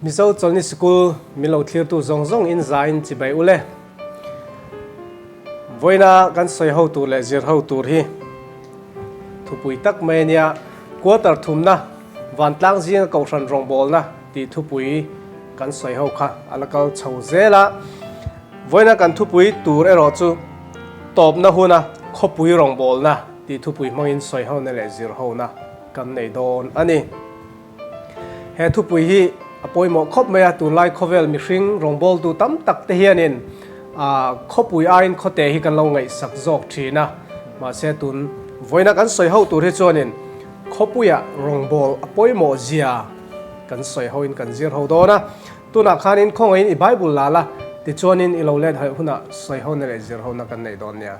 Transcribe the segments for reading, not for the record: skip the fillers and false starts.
Mizo Chawlhni Sikul min lo thlirtu zawng zawng in za in chibai u le. Vawiina kan sawi ho tur leh zir ho tur hi thupui tak mai a nia. Quarter thumna vantlang zinga kohhran rawngbawlna tih thupui kan sawi ho kha a la kal chho zel a. Vawiina kan thupui tur erawh chu tawpna huna khawpui rawngbawlna tih thupui hmangin sawi hona leh zir hona kan nei dawn a ni. He thupui hi a pawimawh khawp mai a, tunlai khawvel mihring rawngbawltu tam tak te hianin khawpui aiin khawte hi kan lo ngaihsak zawk thin a, mahse tun vawiina kan sawi ho tur hi chuanin khawpuia rawngbâwl a pawimawh zia kan sawi hoin kan zir ho dawn a, tunah khanin khawngaihin i Bible la la tichuanin i lo let haih hunah sawi hona leh zir hona kan nei dawn nia.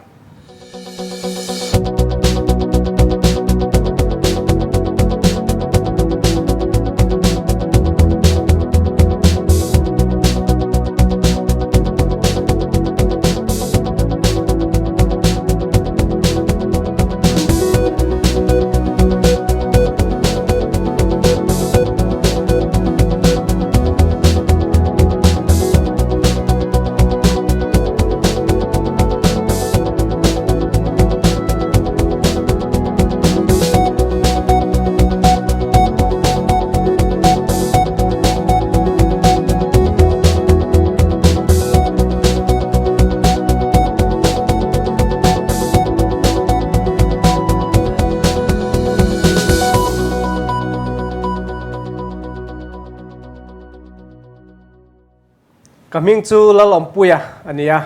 Ka hming chu Lalawmpuia a ni a,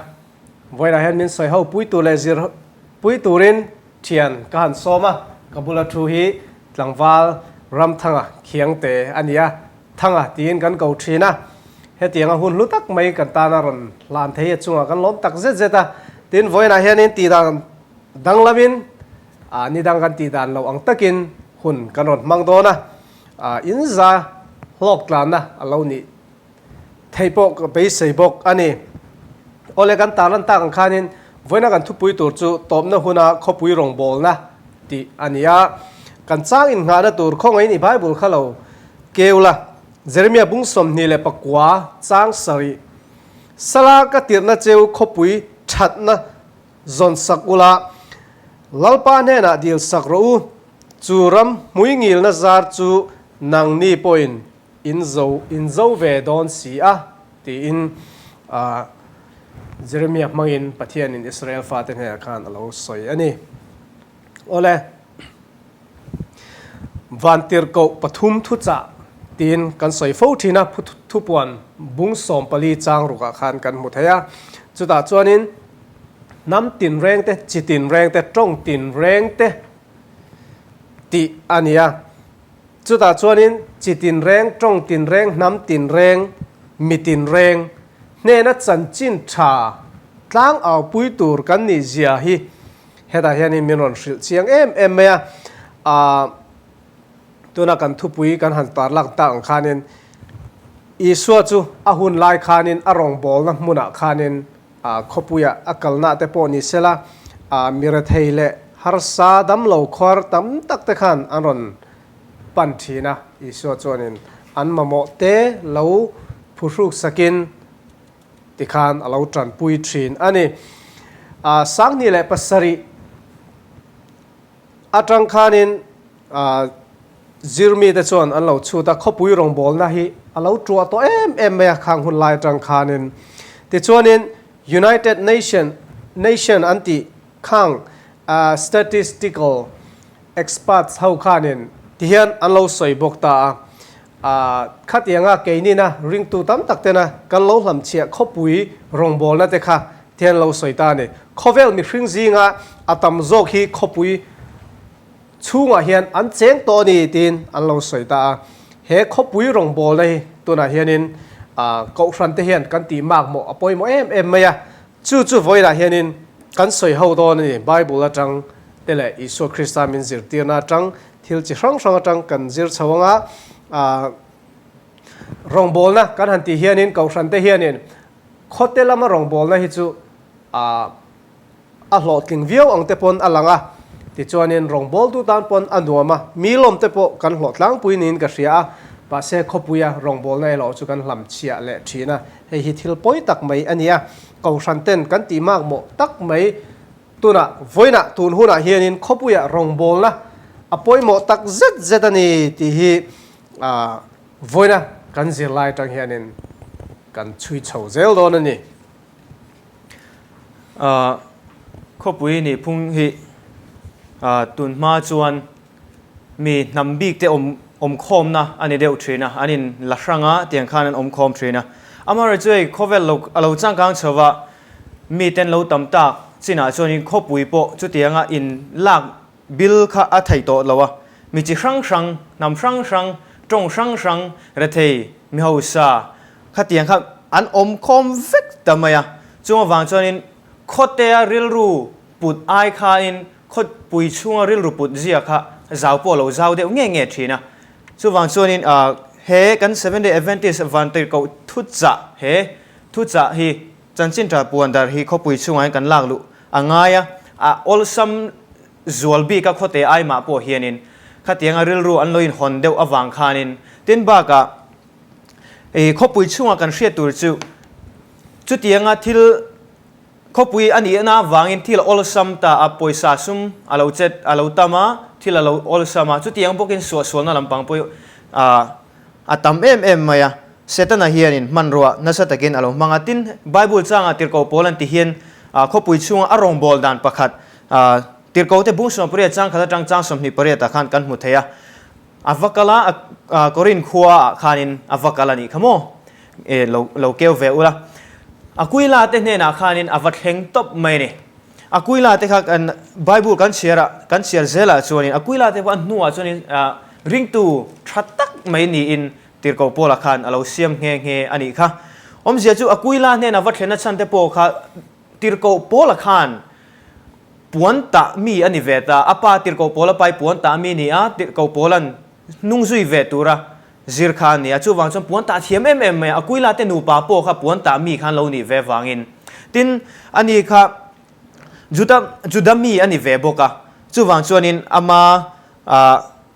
vawiinah hian min sawi ho pui tur leh zir pui turin thian ka han sawm a, ka bula thu hi tlangval Ramthanga Khiangte a ni a, Thanga tiin kan ko thin a, hetianga hun hlu tak mai kan tana rawn hlan thei a chungah kan lawm tak zet zet a, tin vawiinah hianin tih dan danglamin ni dang kan tih dan lo ang takin hun kan rawn hmang dawn a, in za hlawk tlanna a lo nih Thei pawh ka beisei bawk a ni. Awle kan tarlan tak ang khanin vawiina kan thupui tur chu tawpna huna khawpui rawngbawlna tih a ni a. Kan chang innghahna tur khawngaihin i Bible kha lo keu la. Jeremia bung 29 chang sarih Sala ka tirhna cheu khawpui thatna zawn sak ula, Lalpa hnenah dil sak rawh u, chu ram hmuingilna zar chu nangni pawhin In zo in zo ve dawn si a, tiin Jeremia hmangin Pathianin Israel fate hnenah khan a lo sawi a ni. Awle, Vantirhkoh pathum thuchah tiin kan sawi fo thin a, thupuan bung 14 chang rukah khan kan hmu thei a. Chutah chuanin hnam tinreng te, chi tinreng te, tawng tinreng te tih a ni a. Chutah chuanin chi tinreng, tawng tinreng, hnam tinreng, mi tinreng hnena chanchin tha tlang aupui tur kan nih zia hi hetah hianin min rawn hrilh chiang em em mai a. Aaa tuna kan thupui kan han tarlak tak ang khanin Isua chu a hun lai khanin a rawngbawlna hmunah khanin khawpuiah a kalna te pawh ni sela mirethei leh harsa damlo khuar tam tak te khan an rawn pan thin a, Isua chuanin an mamawh te lo phuhruk sakin tikhan a lo tanpui thin a ni. 2007 atang khanin zirmite chuan an lo chhut a, khawpui rawngbawlna hi a lo tuah tawh em em mai a khang hun lai atang khanin. Tichuanin United Nation Nation an tih khang statistical experts ho khanin tihian an lo sawi bawk ta a, Khatianga keinina ringtu tam tak tena kan lo hlamchhiah khawpui rawngbawlna te kha tihian lo sawi ta a ni. Khawvel mihring zinga a tam zawk hi khawpui chhungah hian an cheng tawh a ni tiin an lo sawi ta a. He khawpui rawngbawlna hi tunah hianin Kohhran te hian kan tih makmawh a pawimawh em em mai a. Chu chu vawiinah hianin kan sawi ho dawn a ni. Bible atang te leh Isua Krista min zirtirna atang thil chi hrang hrang atang kan zir chho anga rawngbawlna kan han tih hianin Kohhran te hianin khawte lama rawngbawlna hi chu a hlawhtling viau ang te pawn a lang a, tichuanin rawngbawltu tan pawn a nuam a, mi lawm te pawh kan hlawh tlangpui niin ka hria a. Mahse khawpuia rawngbawlna erawh chu kan hlamchhiah leh thin a, hei hi thil pawi tak mai a ni a. Kohhran ten kan tih makmawh tak mai tunah vawiinah tun hunah hianin khawpuia rawngbawlna a pawimawh tak zet zet a ni tih hi vawiina kan zirlai atang hianin kan chhui chho zel dawn a ni. Khawpui nihphung hi tunhma chuan mi hnam bik te awm awmkhawmna a ni deuh thin a, an in la hrang a tiang khan an awmkhawm thin a. Amaherawhchu chu hei khawvel lo a lo changkang chho va, mi ten lo tam tak chinah chuanin khawpui pawh chutianga in lak bil kha a theih tawh lo a, mi chi hrang hrang, hnam hrang hrang, tawng hrang hrang, rethei, mi hausa khatiang kha an awmkhawm vek ta mai a. Chung avang chuanin khawtea rilru put ai khain khawpui chhunga rilru put zia kha zau pawh a lo zau deuh nge nge thin a. Chuvang chuanin he kan Seventh Day Adventist vantirhkoh thuchah he thuchah hi chanchin tha puan dar hi khawpui chhungah hian kan lak luh a ngai a, a awlsam zual bik a khawte ai mah pawh hianin khatianga rilru an lo inhawn deuh avang khanin tin bakah i khawpui chhungah kan hriat tur chu chutianga thil Khawpui a nihna avangin thil a awlsam ta a, pawisa sum a lo chet a lo tam a, thil a lo awlsam a, chutiang bawkin suahsualna lampang pawh a tam em em mai a. Setana hianin hmanrua nasa takin a lo hmang a, tin Bible changa tirhkoh pawl an ti hian khawpui chhunga a rawngbâwl dan pakhat tirhkohte bung 18 chang khat atang chang 28 ah khan kan hmu thei a. A va kal a, Korin khua ah khanin a va kal a nih kha maw? E, lo, lo keu ve ula. Aquila te hnenah khanin a va thleng tawp mai a ni. Aquila te kha kan Bible kan chhiar ah, kan chhiar zelah chuanin Aquila te pawh a hnuah chuanin ringtu tha tak mai niin Tirhkoh Paula khan a lo siam nghe nghe a nih kha. Awmzia chu Aquila hnenah va thlenna chhan te pawh kha Tirhkoh Paula khan Puan tah mi a ni ve ta. A pa Tirhkoh Paula pai puan tah mi ni a, Tirhkoh Paula'n hnung zui ve tura zir kha a ni a. Chuvang chuan puan tah thiam em em mai a. Aquila te nupa pawh kha puan tah mi khan lo nih ve vangin. Tin, ani kha Juda Juda mi a ni ve bawk a. Chuvang chuanin ama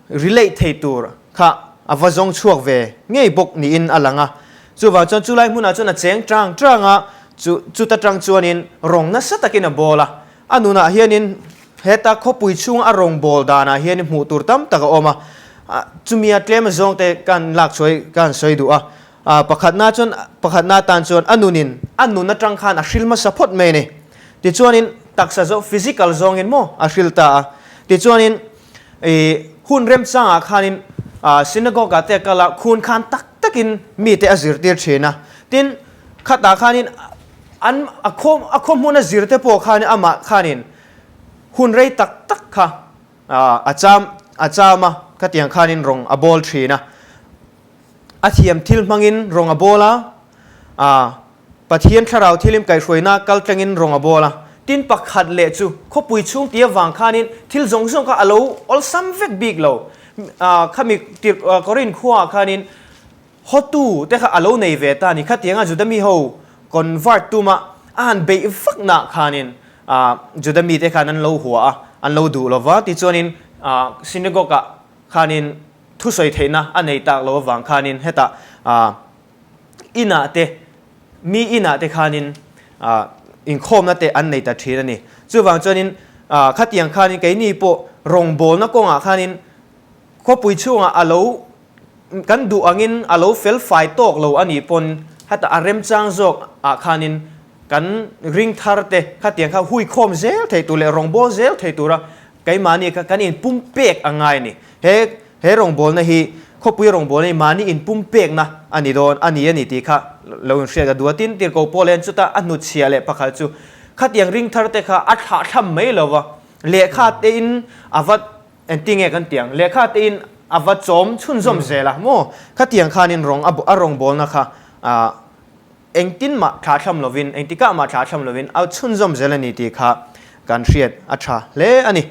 Relate thei tur kha a va zawng chhuak ve ngei bawk niin a lang a. Chuvang chuan chulai hmunah chuan a cheng tang tang a, chu chuta tang chuanin rawng nasa takin a bawl a. A nunah hianin heta khawpui chhunga a rawng bawl danah hianin hmuh tur tam tak a awm a. Chumia tlem zawng te kan lak chhuai ka han sawi duh a. Pakhatna chuan pakhatna atan chuan a nunin a nun atang khan a hril hmasa phawt mai a ni. Tichuanin taksa zawng physical zawngin maw a hril ta a. Tichuanin I hun remchangah khanin synagogue ah te a kal a, khun khan tak takin mite a zirtir thin a. Tin, khatah khanin an a khaw a khaw hmuna zir te pawh khanin amah khanin hun rei tak tak kha a cham a cham a, khatiang khanin rawng a bawl thin a. A thiam thil hmangin rawng a bawl a, Pathian thlarau thilim kaihhruaina kal tlangin rawng a bawl a. Tin pakhat leh chu khawpui chhung tia vang khanin thil zawng zawng kha a lo awlsam vek bik lo. Khami tir Korin khuaah khanin hotu te kha a lo nei ve ta a ni. Khatianga Juda mi ho convert tuma a han beih vaknaah khanin Juda mite khan an lo hua a, an lo duh lo va. Tichuanin synagogue-ah khanin thusawi theihna a nei tak lo avang khanin hetah inah te, mi inah te khanin inkhawmna te an nei ta thin a ni. Chuvang chuanin khatiang khanin keini pawh rawngbawlna kawngah khanin khawpui chhungah a lo kan duh angin a lo fel fai tawk lo a nih pawn heta a remchang zawk ah khanin kan ring thar te khatiang kha huikhawm zel thei tur leh rawngbâwl zel thei tura keimahni kha kan inpumpek a ngai a ni. He He rawngbawlna hi khawpui rawngbawlna hi mahni inpumpekna a ni dawn a ni a ni tih kha lo inhriat a duh a. Tin, Tirhkoh Paul hian chuta a hnutchhiah leh pakhat chu khatiang ringthar te kha a thlahthlam mai lo va, lehkha tein a va engti nge kan tih ang, lehkha tein a va chawm chhunzawm zel a maw? Khatiang khanin rawng a rawngbawlna kha engtin mah thlahthlam lovin, engtikah mah thlahthlam lovin a chhunzawm zel a ni tih kha kan hriat a tha hle a ni.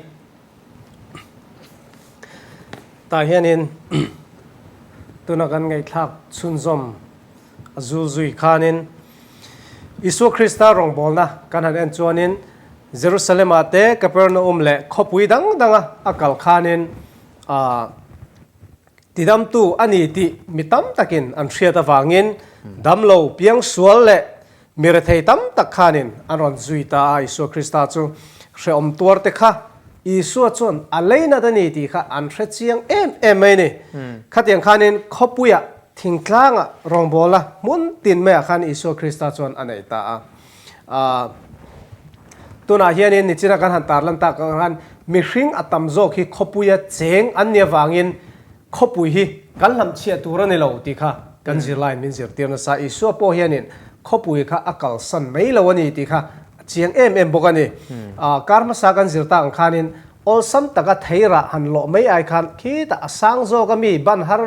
Tah hianin tuna kan ngaihthlak chhunzawm a zul zui khanin Isua Krista rawngbawlna kan han en chuanin Jerusalem-ah te Kapernaum leh khawpui dang danga a kal khanin aah. Tidamtu a ni tih mi tam takin an hriat avangin damlo piangsual leh mi rethei tam tak khanin an rawn zui ta a. Isua Krista chu hrehawm tuarte kha Isua chuan a leinat a ni tih kha an hre chiang em em mai a ni. Khatiang khanin khawpuiah thingtlangah rawngbawlna hmun tin maiah khan Isua Krista chuan a nei ta a. Aaa tunah hianin nichina kan han tarlan tak ang khan mihring a tam zawk hi khawpuia cheng an nih avangin khawpui hi kan hlamchhiah tur a ni lo tih kha kan zirlaiin min zirtir nasa. Isua pawh hianin khawpui kha a kalsan mai lo a ni tih kha a chiang em em bawk a ni. Aaa kar hmasa kan zir tak ang khanin awlsam taka theirah han lawh mai ai khan khitah a sang zawk a mi ban har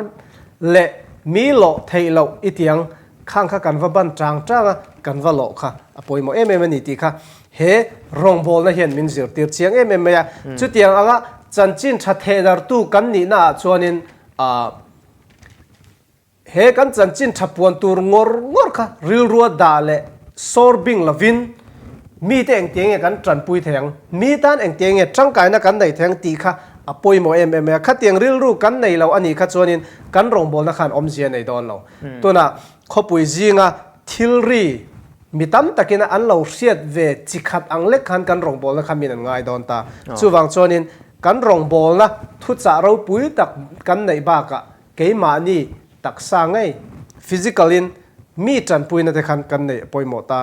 leh mi lawh theih loh i tiang Khang kha kan va ban tang tang a, kan va lawh kha a pawimawh em em a ni tih kha he rawngbawlna hian min zirtir chiang em em mai a. Chutiang anga chanchin tha thehdartu kan nihna ah chuanin ah he kan chanchin tha puan tur ngawr ngawr kha rilrua dah leh sawr bing lovin mite engtiang nge kan tanpui thei ang, mi tan engtiang nge tangkaina kan nei thei ang tih kha a pawimawh em em mai a. Khatiang rilru kan nei lo a nih kha chuanin kan rawngbawlna khan awmzia nei dawn lo. Tunah khawpui zinga thil ri mi tam takin an lo hriat ve chi khat ang lek khan kan rawngbawlna kha min an ngai dawn ta. Chuvang chuanin kan rawngbawlna thuchah ropui tak kan neih bakah keimahni taksa ngei, physical in, mi tanpuina te khan kan neih a pawimawh ta.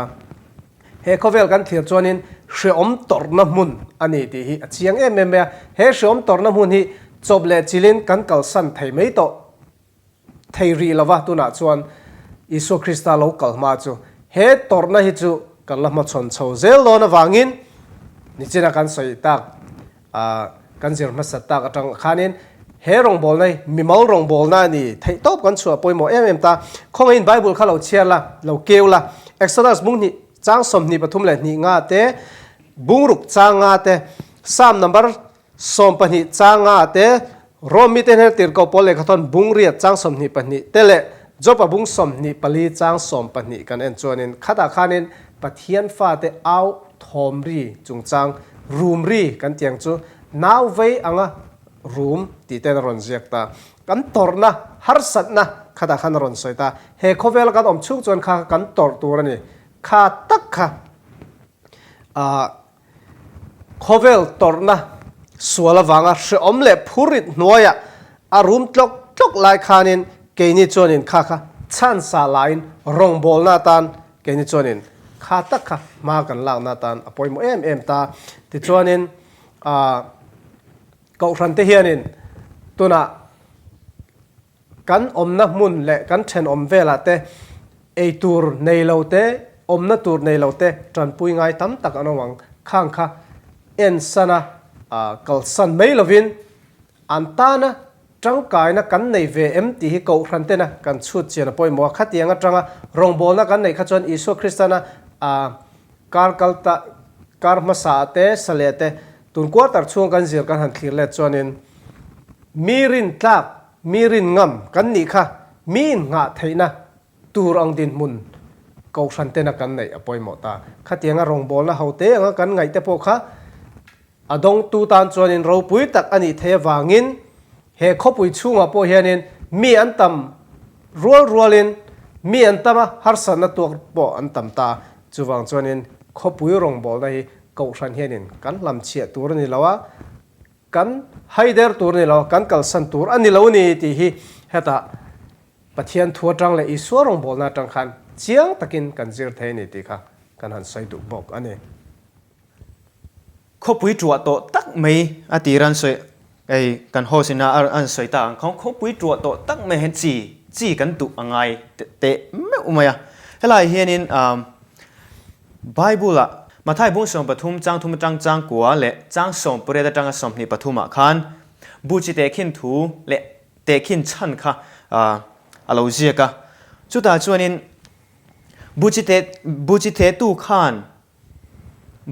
He khawvel kan thlir chuanin hreawm tawrhna hmun a ni tih hi a chiang em em mai a. He hreawm tawrhna hmun hi chawp leh chilin kan kalsan thei mai tawh. Thei rih lova tunah chuan Isua Krista lo kal hma chu he tawrhna hi chu kan la hmachhawn chho zel dawn avangin nichina kan sawi tak kan zir hmasa tak atang khanin he rawngbawlna hi mimal rawngbawlna a ni theih tawp kan chhuah pawimawh em em ta. Khawngaihin Bible kha lo chhiar la, lo keu la. Exodus bung hnih chang 23 leh hnih nga te, bungruk chang nga te, Psalm number 12 changa te, Rom mite hnen tirhkoh pawl lehkhathawn bung riat chang 22 te leh Job-a bung 24 chang 12 kan en chuanin khatah khanin Pathian fate au thawm ri chungchang rum ri kan tiang chu nau vei anga rum tih ten a rawn ziak ta. Kan tawrhna, harsatna khatah khan a rawn sawi ta. He khawvela kan awm chhung chuan kha kan tawrh tur a ni. Kha tak kha ah. Khawvel tawrhna sual avanga hrehawm leh phurrit hnuaiah a rum tlawk tlawk lai khanin keini chuanin kha kha chhansa laiin rawngbawlna atan keini chuanin kha tak kha hma kan lakna atan a pawimawh em em ta. Tichuanin ah Kohhrante hianin tunah Kan awmna hmun leh kan thenawm velah te ei tur nei lo te, awmna tur nei lo te tanpui ngai tam tak an awm ang. Khang kha en sana kalsan mai lovin an tana tangkaina kan nei ve em tih hi Kohhran tena kan chhut chian a pawimawh a. Khatiang atanga rawngbawlna kan neih kha chuan Isua Kristana kar kalta kar hmasa te saleh te tun quarter chhung kan zir kan han thlir let chuanin Mi rin tlak, mi rin ngam kan nih kha mi inngah theihna tur ang dinhmun Kohhran tena kan neih a pawimawh ta. Khatianga rawngbawlna ho te anga kan ngaih te pawh kha a dawngtu tan chuanin ropui tak a nih theih avangin he khawpui chhungah pawh hianin mi an tam rual rualin mi an tam a, harsatna tuak pawh an tam ta. Chuvang chuanin khawpui rawngbawlna hi Kohhran hianin kan hlamchhiah tur a ni lo a, Kan haider tur ni lo, kan kalsan tur a ni lo ni tih hi hetah Pathian thu atang leh Isua rawngbawlna atang khan chiang takin kan zir thei a ni tih kha kan han sawi duh bawk a ni. Khawpui tuah tawh tak mai a tir an sawi ei kan host ina an sawi ta ang khan khawpui tuah tawh tak mai hian chi chi kan duh a ngai teh meuh mai a. Helai hianin Bible-ah Mathai bung 13 chang thum atang chang kua leh chang 18 atanga 23 ah khan bu chi tehkhin thu leh tehkhin chhan kha a lo ziak a. Chutah chuanin bu chi teh bu chi thehtu khan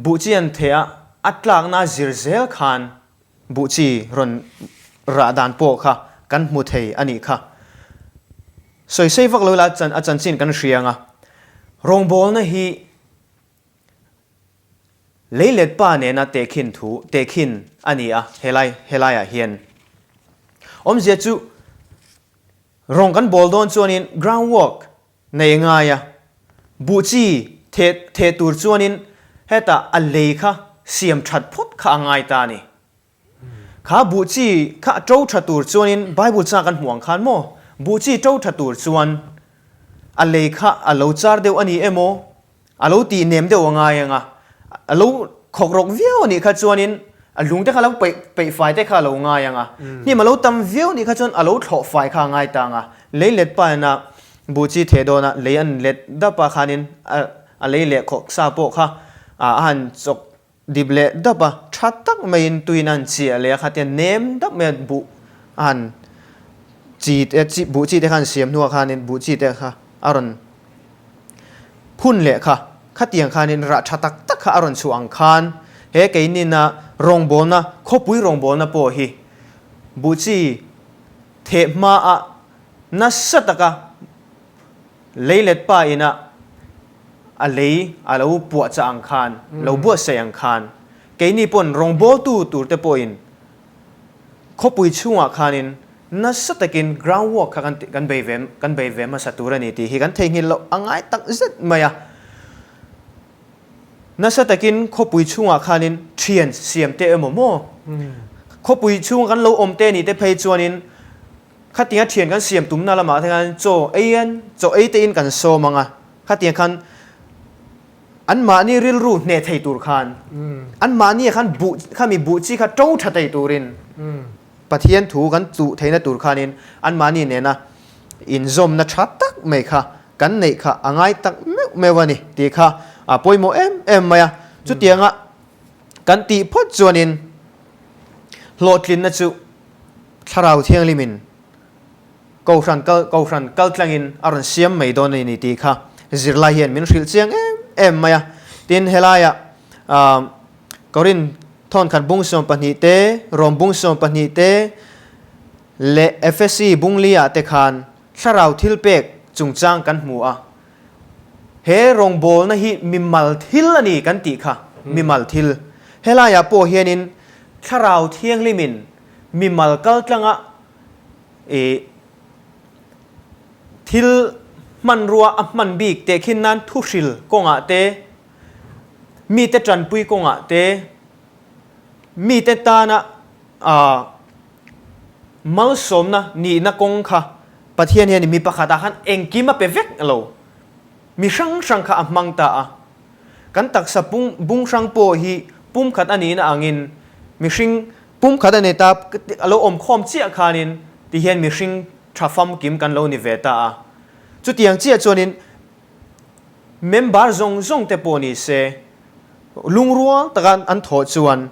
buh chi an theh a, a tlakna zir zel khan buh chi rawn rah dan pawh kha kan hmu thei a nih kha. Sawisei vak lo ila a chanchin kan hria ang a, rawngbawlna hi leilet pa nena tehkhin thu, tehkhin a ni a helai helaiah hian. Awmzia chu. Rawng kan bawl dawn chuanin ground work nei a ngai a, buh chi theh theh tur chuanin hetah a lei kha siam that phawt kha a ngai ta a ni. Kha buh chi kha a to tha tur chuanin Bible changa kan hmuh ang khan maw, buh chi to tha tur chuan a lei kha a lo char deuh a ni emaw, A lo tih nem deuh a ngai ang a, a lo khawk rawk viau a nih kha chuanin a lung te kha a lo peih peih fai te kha a lo ngai ang a, hnim a lo tam viau a nih kha chuan a lo thlawh fai kha a ngai ta ang a, lei let pa ina buh chi theh dawn a, lei an let dap a khanin a a lei leh khawk sa pawh kha a han chawk Dip leh dap a, tha tak maiin tuin a han chiah leh a, khatia nem dap mai a buh a han chi te chi buh chi te kha an siam hnuah khanin buh chi te kha a rawn phun leh kha, khatiang khanin rah tha tak tak kha a rawn chhuah ang khan he keinina rawngbawlna khawpui rawngbawlna pawh hi buh chi theh hmaah nasa taka Leilet pa inah a lei a lo puah chah ang khan, lo buatsaih ang khan, keini pawn rawngbawltu turte pawhin khawpui chhungah khanin nasa takin ground work kha kan bei ve kan bei ve hmasa tur a ni tih hi kan theihnghilh loh a ngai tak zet mai a. Nasa takin khawpui chhungah khanin thian siam te emaw maw? Khawpui chhunga kan lo awm te nih te phei chuanin Khatianga thian kan siam tumna lamah te khan chaw ei an chaw ei te in kan sawm ang a, khatiang khan anmahni rilru hneh thei tur khan anmahni ah khan buh khami buh chi kha to tha thei turin Pathian thu kan tuh theihna tur khanin anmahni nena inzawmna tha tak mai kha kan neih kha a ngai tak meuh meuh a ni tih kha a pawimawh em em mai a. Chutianga kan tih phawt chuanin hlawhtlinna chu Thlarau Thianghlimin Kohhran kal Kohhran kal tlangin a rawn siam mai dawn a ni tih kha zirlai hian min hrilh chiang em em mai a. Tin, helaiah Korin thawnkhat bung 12 te, Rom bung 12 te leh Efesi bung li-ah te khan Thlarau thilpek chungchang kan hmu a. He rawngbawlna hi mimal thil a ni kan tih kha, mimal thil. Helaiah pawh hianin Thlarau Thianghlimin mimal kaltlanga ih thil hmanrua a hman bik tehkhin nan thuhril kawngah te, mite tanpui kawngah te, mite tana ah malsawmna nihna kawng kha Pathian hian mi pakhatah khan engkim a pe vek lo, mi hrang hrang kha a hmang ta a. Kan taksa pung bung hrang pawh hi pumkhat a nihna angin mihring pumkhat a ni ta a lo awm khawm chiah khanin tihian mihring tha famkim kan lo ni ve ta a. Chutiang chiah chuanin member zawng zawng te pawh ni se lungrual taka an thawh chuan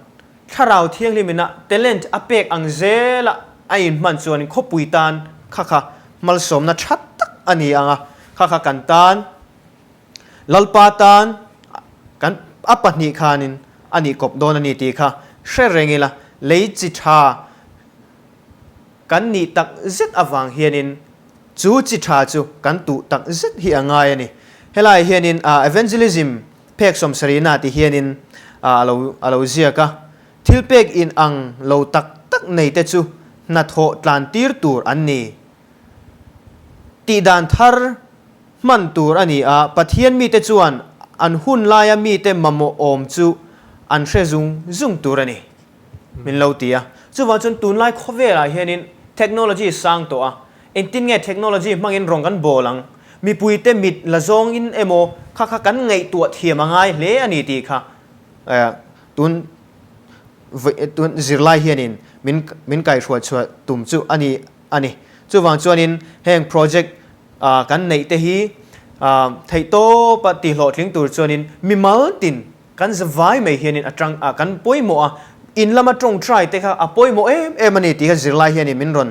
thlarau thianghlim ina talent a pek ang zela a inhman chuanin khawpui tan kha kha malsawmna tha tak a ni ang a, kha kha kan tan Lalpa tan kan a pahnih khanin a nih kawp dawn a ni tih kha hre reng ila, lei chi tha kan nih tak zet avang hianin chu chi tha chu kan tuh tak zet hi a ngai a ni. Helai hianin Evangelism phek sawmsarihna ti hianin a lo a lo ziak a, thil pek in ang lo tak tak nei te chu hnathawh tlan tir tur an ni. Tihdan thar Hman tur a ni a, Pathian mite chuan an hun laia mite mamawh awm chu an hre zung zung tur a ni, min lo ti a. Chuvang chuan tunlai khawvelah hianin technology sang tawh a, engtin nge technology hmangin rawng kan bawl ang, mipuite mit la zawngin emaw kha kha kan ngaihtuah thiam a ngai hle a ni tih kha tun tun zirlai hianin min min kaihruai chhuah tum chu a ni a ni. Chuvang chuanin heng project kan neih te hi theihtawpa tihhlawhtling tur chuanin mimal tin kan zavai mai hianin a tang kan pawimawh a, in lama tawngtai te kha a pawimawh em em a ni tih kha zirlai hianin min rawn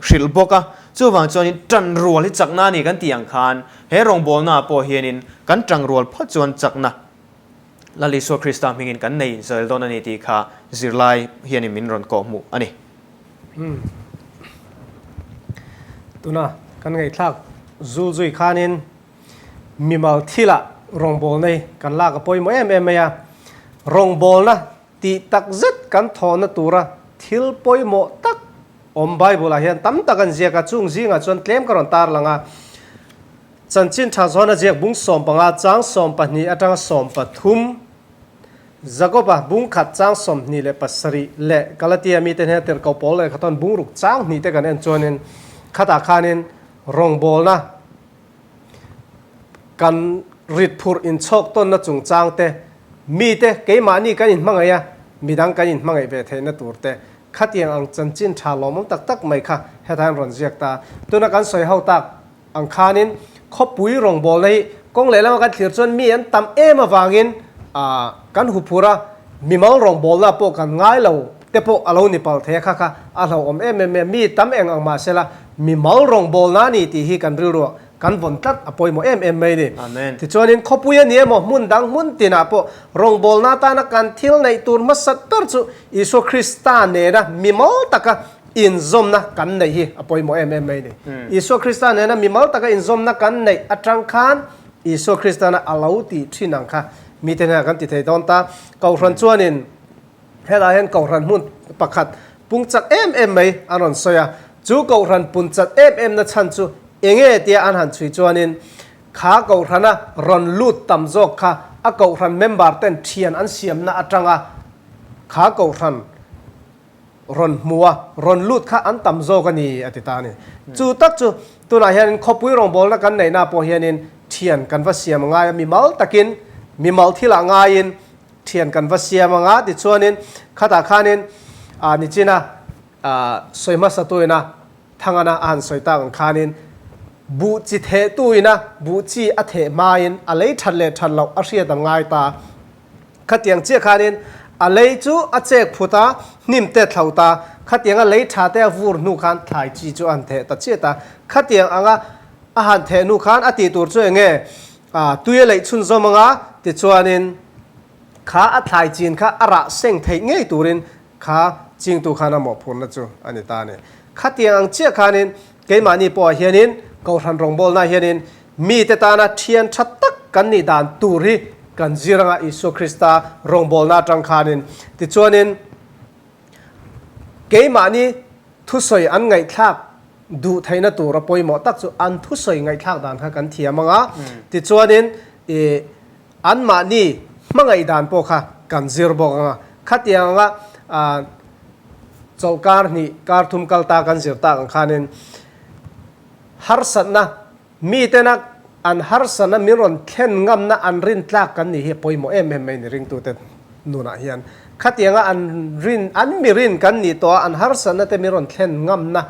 hrilh bawk a. Chuvang chuanin tanrual hi chakna a ni kan tih ang khan he rawngbawlnaah pawh hianin kan tangrual phawt chuan chakna Lal Isua Krista hmingin kan nei zel dawn a ni tih kha zirlai hianin min rawn kawhhmuh a ni. Tuna kan ngaihthlak zul zui khanin mimal thilah rawngbawlna hi kan lak a pawimawh em em mai a. Rawngbawlna tih tak zet kan thawhna tura thil pawimawh tak. awm Bible-ah hian tam tak an ziak a, chung zingah chuan tlem ka rawn tarlang a. Chanchin tha zawna ziak bung 15 chang 12 atanga 13, Jakob-a bung khat chang 27 leh Galatia mite hnena tirhkoh pawl lehkha tawn bung ruk chang hnih te kan en chuanin khatah khanin rawngbawlna kan rit phurh inchhawk tawnna chungchang te, mite keimahni kan inhmangaih a, midang kan inhmangaih ve theihna tur te khatiang ang chanchin tha lawmawm tak tak mai kha hetah hian rawn ziak ta. Tuna kan sawi ho tak ang khanin khawpui rawngbawlna hi kawng lehlam a kan thlir chuan mi an tam em avangin kan huphur a, mimal rawngbawlna pawh kan ngai lo te pawh a lo ni pal thei a, kha kha a hlauhawm em em mai a, mi tam eng ang mahsela mimal rawngbawlna a ni tih hi kan rilruah kan vawn tlat a pawimawh em em mai a ni. Tichuanin khawpui a ni emaw hmun dang hmun tinah pawh rawngbawlna atana kan thil neih tur hmasat ber chu Isua Krista nena mimal taka Inzawmna kan neih hi a pawimawh em em mai a ni. Isua Krista nena mimal taka inzawmna kan neih atang khan Isua Kristana a lo tih thin ang kha mite hnenah kan ti thei dawn ta. Kohhran chuanin helaiah hian kohhran hmun pakhat pung chak em em mai an rawn sawi a. Chu kohhran pun chak em em na chhan chu enge tia an han chhui chuanin kha kohhrana rawn lut tam zawk kha a kohhran member ten thian an siamna atanga kha kohhran rawn hmu a, rawn lut kha an tam zawk a ni, a ti ta a ni. Chu tak chu tunah hianin khawpui rawngbawlna kan neihna pawh hianin thian kan va siam a ngai a, mimal takin, mimal thilah ngaiin thian kan va siam anga tichuanin khatah khanin nichina sawi hmasa tuina Thangana a han sawi tak ang khanin buh chi theh tuina buh chi a theh hmain a lei that leh that loh a hriat ang ngai ta. Khatiang chiah khanin a lei chu a chek phut a, hnim te thlo ta. Khatiang a lei tha te a vur hnu khan thlai chi chu a han theh ta chiah ta. Khatiang anga a han theh hnu khan a tih tur chu eng nge? Tui a leih chhunzawm anga tichuanin kha a thlai chin kha a rah seng theih ngei turin kha chingtu khan a mawhphurhna chu a ni ta a ni. Khatiang ang chiah khanin keimahni pawhah hianin Kohhran rawngbawlnaah hianin mite tana thian tha tak kan nih dan tur hi kan zir anga Isua Krista rawngbawlna atang khanin tichuanin keimahni thusawi an ngaihthlak duh theihna tur a pawimawh tak chu an thusawi ngaihthlak dan kha kan thiam anga tichuanin ih Anmahni hmangaih dan pawh kha kan zir bawk ang a, khatiang anga chawlhkar hnih kar thum kal ta kan zir tak ang khanin harsatna mitena an harsatna min rawn thlen ngamna an rin tlak kan nih hi a pawimawh em em mai ni ringtute nunah hian. Khatianga an rin an mi rin kan nih tawh a an harsatna te min rawn thlen ngamna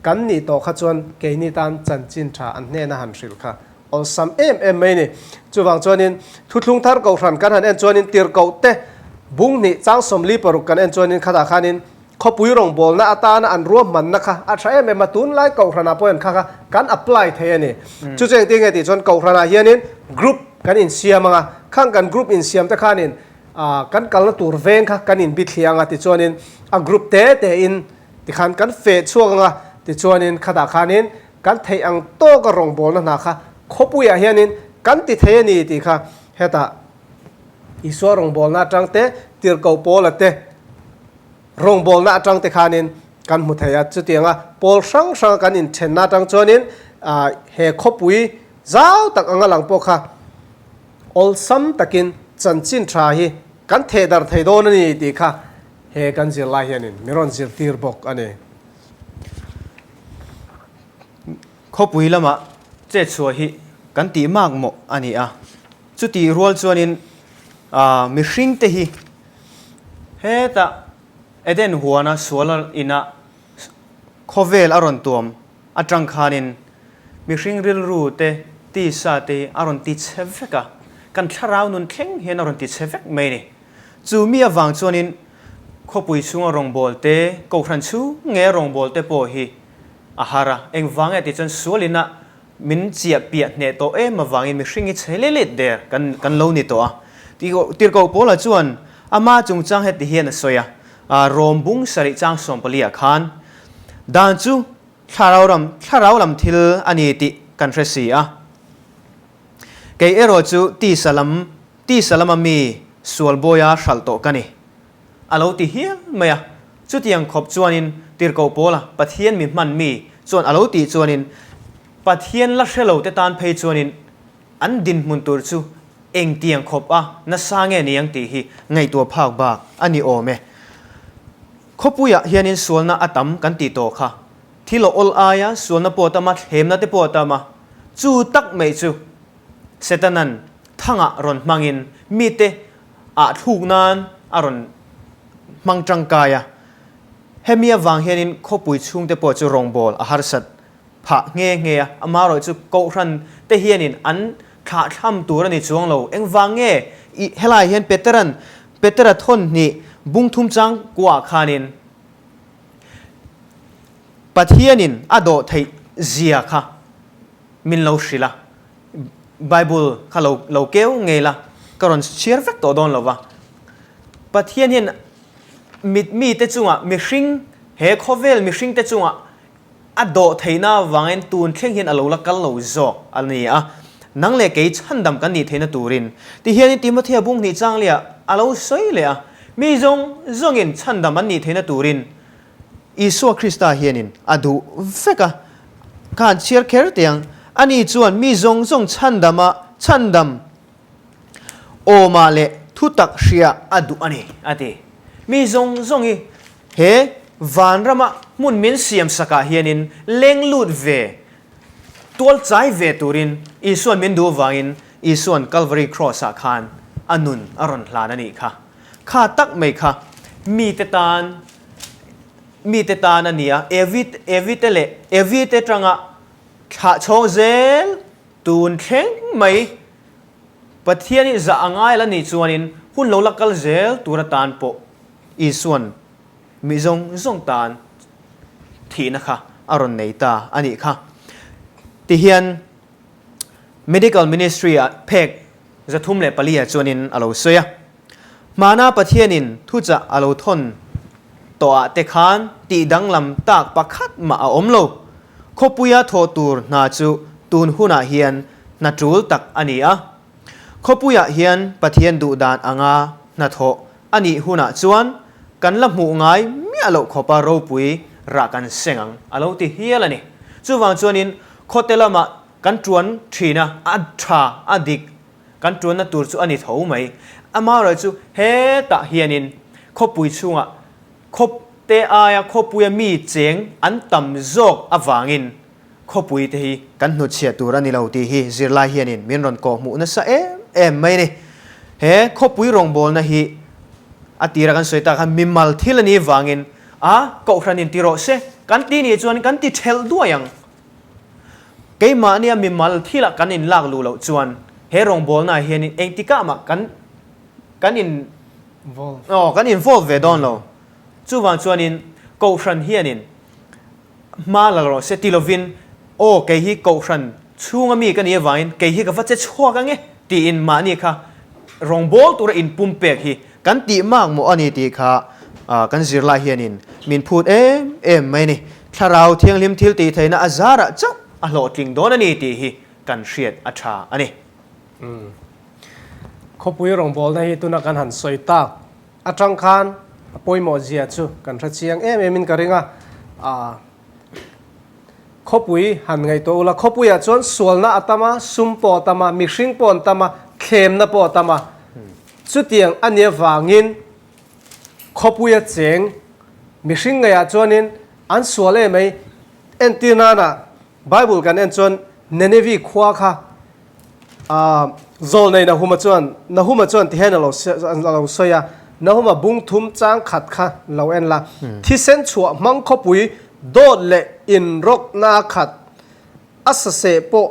kan nih tawh kha chuan keini tan chanchin tha an hnena han hrilh kha Awlsam em em mai ni. Chuvang chuanin Thuthlung Thar Kohhran kan han en chuanin Tirhkoh te bung hnih chang 46 kan en chuanin khatah khanin khawpui rawngbawlna atana an ruahmanna kha a tha em em a, tunlai Kohhranah pawh hian kha kha kan apply thei a ni. Chu chu engtin nge tih chuan Kohhranah hianin group kan insiam ang a, khang kan group insiam te khanin kan kalna tur veng kha kan inbithliah ang a, tichuanin a group te tein tikhan kan feh chhuak ang a, tichuanin khatah khanin Kan theih ang tawka rawngbawlna hna kha khawpuiah hianin kan ti thei a ni tih kha hetah Isua rawngbawlna atang te, Tirhkoh Paula te rawngbawlna atang te khanin kan hmu thei a. Chutianga pawl hrang hranga kan inthenna atang chuanin he khawpui zau tak anga lang pawh kha awlsam takin chanchin tha hi kan thehdarh thei dawn a ni tih kha he kan zirlai hianin min rawn zirtir bawk a ni. Khawpui lamah chetchhuah hi kan tih mak mawh a ni a, chutih rual chuanin mihringte hi hetah Eden huana sual ina khawvel a rawn tuam atang khanin mihring rilru te, tisa te hi a rawn ti chhe vek a, kan thlarau nun thleng hian a rawn ti chhe vek mai a ni. Chu mi avang chuanin khawpui chhunga rawngbâwl te, kohhran chhung nge rawngbâwl te pawh hi a har a. Engvang nge tih chuan sualina min chiah piah hneh tawh em avangin mihring hi chhe let let der kan kan lo ni tawh a. Tirhkoh Paula chuan ama chungchang heti hian a sawi a, Rom bung sarih chang 14 ah khan, Dan chu thlarau ram thlarau lam thil a ni tih kan hre si a. Kei erawh chu tisa lam Tisa lama mi sual bawia hralh tawh ka ni, a lo ti hial mai a. Chutiang khawp chuanin. Tirhkoh Paula, Pathian mi hman mi chuan a lo tih chuanin Pathian la hre lo te tan phei chuanin an dinhmun tur chu engtiang khawp a nasa nge ni ang tih hi ngaihtuah phak bak a ni awm e. Khawpuiah hianin sualna a tam kan tih tawh kha. Thil a awl aia sualna pawh a tam a, thlemna te pawh a tam a. Chu tak mai chu Setanan thangah rawn hmangin mite ah thluk nan a rawn hmang tangkai a. Hemi avang hianin khawpui chhungte pawh chu rawngbâwl a harsat phah nghe nghe a. Amaherawh chu Kohhran te hianin an thlahthlam tur a ni chuang lo. Engvang nge i helai hian Peteran Petera thawn hnih bung thum chang kuah khanin Pathianin a dawh theih zia kha min lo hrilh a. Bible kha lo lo keu ngei la, ka rawn chhiar vek tawh dawn lo va. Pathian hian mit mite chungah mihring, he khawvel mihringte chungah a dawh theihna avangin tun thleng hian a lo la kal lo zawk a ni a. Nang leh kei chhandam kan nih theihna turin tihianin Timothea bung hnih chang leh ah a lo sawi leh a, mi zawng zawngin chhandam an nih theihna turin Isua Krista hianin a duh vek a, ka han chhiar kher teh ang. Ani chuan mi zawng zawng chhandama chhandam awmah leh thutak hria a duh a ni, a ti. Mi zawng zawng hi he vanrama hmun min siam sakah hianin leng lut ve, tual chai ve turin Isua'n min duh avangin Isua'n Kalvari Kraws-ah khan a nun a rawn hlan a nih kha. Kha tak mai kha mite tan mite tan a ni a, Evi Evi te leh Evi te tanga thlah chhawng zel tun thleng mai Pathian hi zah a ngai la nih chuanin hun lo la kal zel tur atan pawh Isua'n mi zawng zawng tan thihna kha a rawn nei ta a nih kha. Tihian Medical Ministry ah phek 304 ah chuanin a lo sawi a. Hmana Pathianin thuchah a lo thawn tawh ah te khan tih danglam tak pakhat mah a awm lo. Khawpuia thawh tur hna chu tun hunah hian hna tul tak a ni a. Khawpuiah hian Pathian duhdan anga hnathawh a nih hunah chuan kan la hmuh ngai miah loh khawpa ropui rah kan seng ang a lo ti hial a ni. Chuvang chuanin khawte lamah kan tuan thin a, a tha, a dik kan tuanna tur chu a ni tho mai. Amaherawh chu hetah hianin khawpui chhungah khawpte aia khawpuia mi cheng an tam zawk avangin khawpui te hi kan hnutchhiah tur a ni lo tih hi zirlai hianin min rawn kawhhmuh nasa em em mai a ni. He khawpui rawngbawlna hi a tira kan sawi tak khan mimal thil a nih vangin a kohhranin ti rawh se kan ti nih chuan kan ti thelh duai ang. Keimahnia mimal thilah kan inlak luh loh chuan he rawngbawlnaah hianin engtikah mah kan kan in aw kan involve ve dawn lo. Chuvang chuanin Kohhran hianin hma la rawh se ti lovin aw kei hi Kohhran chhunga mi ka nih avangin kei hi ka va che chhuak ang e tiin mahni kha rawngbâwl tura inpumpek hi kan tih mak maw a ni tih kha kan zirlai hianin min phut em em mai a ni. Thlarau Thianghlim thil tih theihna a zarah chauh a hlawhtling dawn a ni tih hi kan hriat a tha a ni. Khawpui rawngbawlna hi tuna kan han sawi tak atang khan a pawimawh zia chu kan hre chiang em em in ka ring a. Khawpui han ngaihtuah ula, khawpuiah chuan sualna a tam a, sum pawh a tam a, mihring pawh an tam a, thlemna pawh a tam a. Chutiang a nih avangin khawpuia cheng mihring ngaihah chuanin an sual em mai. Entir nana Bible kan en chuan Nenevi khua kha Zawlnei Nahuma chuan Nahuma chuan tihian a lo a lo sawi a, Nahuma bung thum chang khat kha lo en la, thisen chhuah hmang khawpui dawt leh inrawkna khat a saseh pawh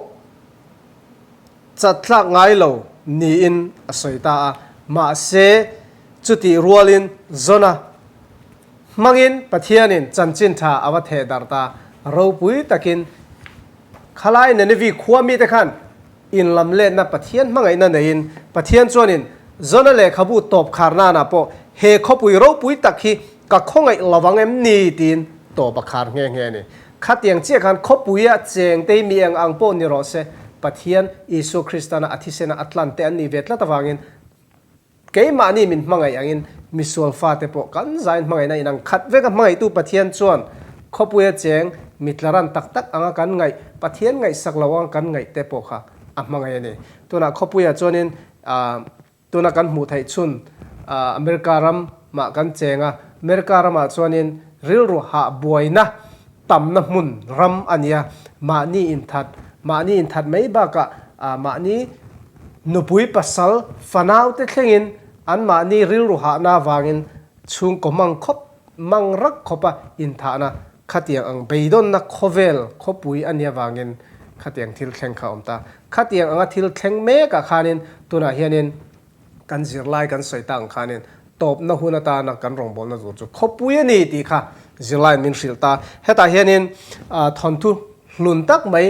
chat thlak ngai lo niin a sawi ta a. Mahse, chutih rualin Jona hmangin Pathianin chanchin tha a va theh darh ta ropui takin Khalai Nenevi khua mite khan inlam letna Pathian hmangaihna neiin Pathian chuanin Jona lehkhabu tawp khar nanah pawh he khawpui ropui tak hi ka khawngaih lovang em ni tiin tawp a khar nghe nghe a ni. Khatiang chiah khan khawpuia chengte mi eng ang pawh ni rawh se Pathian Isua Kristana a thisena a tlante an nih ve tlat avangin Keimahni min hmangaih angin misual fate pawh kan zain hmangaihna inang khat vek a hmangaihtu Pathian chuan. Khawpuia cheng mitlaran tak tak anga kan ngaih, Pathian ngaihsak lo anga kan ngaih te pawh kha a hmangaih a ni. Tunah khawpuiah chuanin tuna kan hmuh theih chhun America ramah kan cheng a, America ramah chuanin rilru hah buaina tamna hmun ram a ni a, mahni inthat, mahni inthat mai bakah mahni nupui pasal fanau te thlengin an mahni rilru hahna avangin chhungkaw mang khawp mang rak khawpa inthahna khatiang ang beidawnna khawvel khawpui a nih avangin khatiang thil thleng kha a awm ta. Khatiang anga thil thleng mekah khanin tunah hianin kan zirlai kan sawi tak ang khanin tawpna hun atana kan rawngbawlna tur chu khawpui a ni tih kha zirlaiin min hrilh ta. Hetah hianin thawnthu hlun tak mai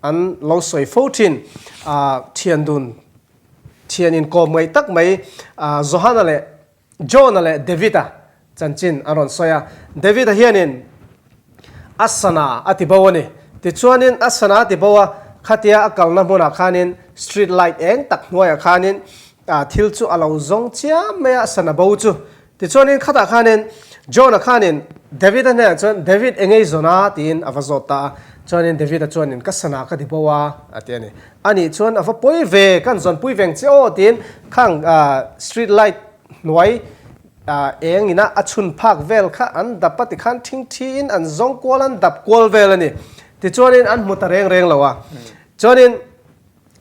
an lo sawi fo thin thian dun thian inkawm ngaih tak mai Johana leh John-a leh David-a chanchin a rawn sawi a. David-a hianin a sana a ti bo a ni. Tichuanin a sana a ti bo a, khatia a kalna hmunah khanin street light eng tak hnuaiah khanin thil chu a lo zawng chiam mai a, a sana bo chu. Tichuanin khatah khanin John-a khanin David-a hnenah chuan, David, eng ei zawn a? tiin a va zawt ta a. Chuanin David-a chuanin, Ka sana ka ti bo a, a ti a ni. Anih chuan a va pawi ve, kan zawnpui veng che aw tiin khang street light hnuai eng ina a chhun phak vel kha an dap a tikhan thingthi in an zawng kual an dap kual vel a ni. Tichuanin an hmu ta reng reng lo a. Chuanin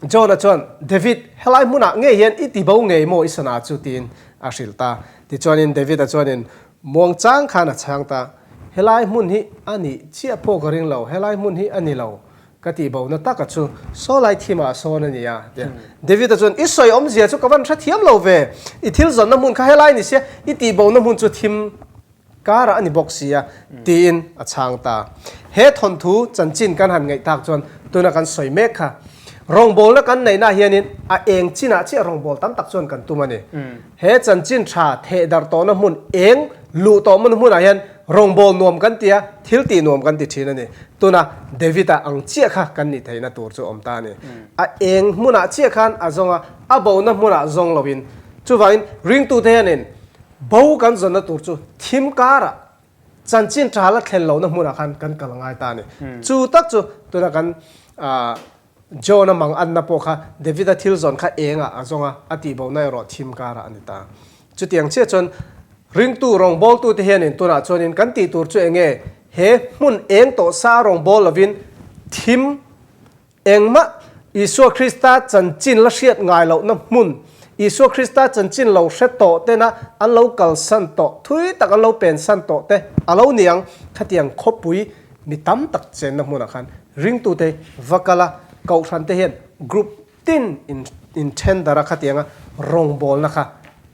John-a chuan David helai hmunah ngei hian i ti bo ngei maw i sana chu tiin a hrilh ta. Tichuanin David-a chuanin muangchang khan a chhang ta, helai hmun hi a nih chiah pawh ka ring lo, helai hmun hi a ni lo. Ka tih bo na taka chu saw lai thimah sawn a ni a, tia. David-a chuan, I sawi awmzia chu ka van hrethiam lo ve. I thil zawnna hmun kha helai ni sia, i tih bona hmun chu thim karah a ni bawk si a, tiin a chhang ta. He thawnthu chanchin kan han ngaih tak chuan tuna kan sawi mek kha rawngbawlna kan neihna hianin a eng chinah chiah rawngbâwl tam tak chuan kan tum a ni. He chanchin tha thehdarh tawhna hmun eng luh tawh hmun hmunah hian Rawngbâwl nuam kan ti a, thil tih nuam kan ti ṭhin a ni. Tuna David-a ang chiah kha kan nih theihna tur chu awm ta a ni. A eng hmunah chiah khan a zawng a, a bona hmunah zawng loin. Chuvangin ringtute hianin bo kan zawnna tur chu thim karah chanchin ṭha la thlen lohna hmunah khan kan kal a ngai ta a ni. Chu tak chu tuna kan John-a mang anna pawh kha David-a thil zawn kha engah a zawng a, a tihbohna erawh thim karah a ni ta. Chutiang chiah chuan ringtu rawngbawltute hianin tunah chuanin kan tih tur chu enge he hmun eng tawh sa rawngbâwl lovin thim engmah Isua Krista chanchin la hriat ngai lohna hmun, Isua Krista chanchin lo hre tawh tena an lo kalsan tawh, thui tak an lo pensan tawh te a lo ni ang. Khatiang khawpui mi tam tak chenna hmunah khan ringtute va kal a, kohhrante hian group tin in then darh a khatianga rawngbawlna kha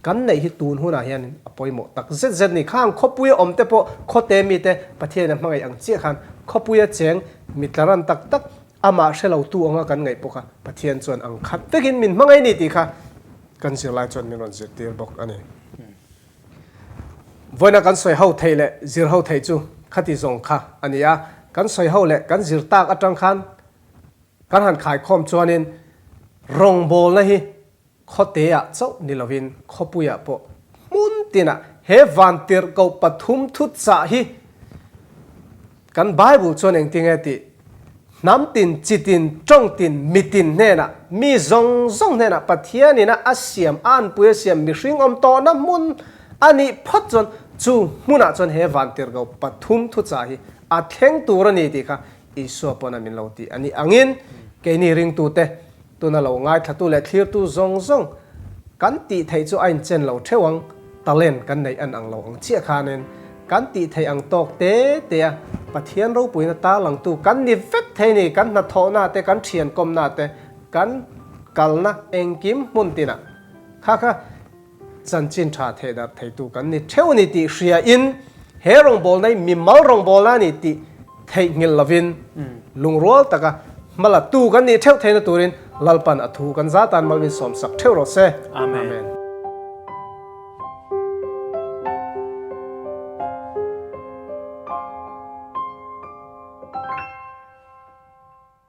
kan neih hi tun hunah hianin a pawimawh tak zet zet ni. Khang khawpuia awm te pawh khawte mite Pathian a hmangaih ang chiah khan khawpuia cheng mi tlaran tak tak amah hre lo tu anga kan ngaih pawh kha Pathian chuan ang khat vekin min hmangaih ni tih kha kan zirlai chuan min rawn zirtir bawk a ni. Vawiina kan sawi ho theih leh zir ho theih chu khati zawng kha a ni a, kan sawi ho leh kan zir tak atang khan Kan han khaikhawm chuanin rawngbawlna hi khawteah chauh ni lovin khawpuiah pawh hmun tinah he vantirhkoh pathum thuchah hi kan Bible chuan engtinge tih hnam tin, chi tin, tawng tin, mi tin hnenah, mi zawng zawng hnenah Pathianin a a siam, a anpui a siam mihring awm tawhna hmun a nih phawt chuan chu hmunah chuan he vantirhkoh pathum thuchah hi a thleng tur a ni tih kha Isua pawn a min lo tih a nih angin keini ringtute tuna lo ngaithlatu leh thlirtu zawng zawng kan tih theih chu a inchen lo theuh ang, talent kan neih an ang lo ang chiah khanin kan tih theih ang tawk te te a Pathian ropuina tarlangtu kan ni vek thei ni, kan hnathawhna te, kan thiankawmna te, kan kalna engkim hmun tinah kha kha Chanchin tha thehdarh theitu kan ni theuh a ni tih hriain he rawngbawlna hi mimal rawngbawlna a ni tih theihnghilh lovin lungrual taka hmalatu kan nih theuh theihna turin Lalpan a thu kan zatan mal min sawmsak theuh rawh se. Amen.